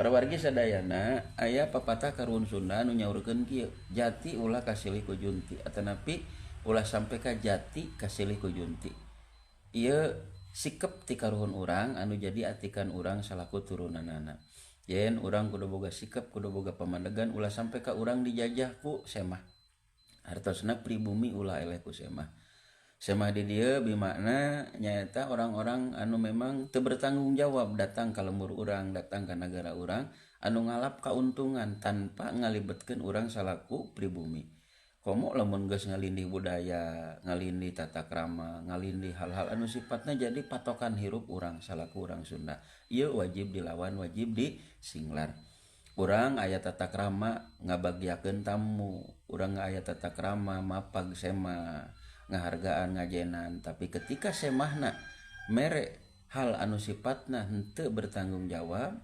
Para wargi sadayana, aya papatah karuhun Sunda anu nyaurkeun kieu, jati ulah kasilih ku junti atanapi ulah sampai ka jati kasilih ku junti. Ieu sikep ti karuhun urang anu jadi atikan urang salaku turunanana. Yen urang kudu boga sikep, kudu boga pamandegan ulah sampai ka urang dijajah ku semah. Hartosna pribumi ulah eleh ku semah. Semah di dieu bimakna nyaeta orang-orang anu memang teu bertanggung jawab datang ka lembur urang, datang ka nagara urang anu ngalap kauntungan tanpa ngalibetkeun urang salaku pribumi. Komo lamun geus ngalindih budaya, ngalindih tata krama, ngalindih hal-hal anu sifatna jadi patokan hirup urang salaku urang Sunda. Ieu wajib dilawan, wajib disinglar. Urang aya tata krama ngabagiakeun tamu, urang aya tata krama mapag semah, ngahargaan ngajenan, tapi ketika semahna mere hal anu sifatna henteu bertanggung jawab.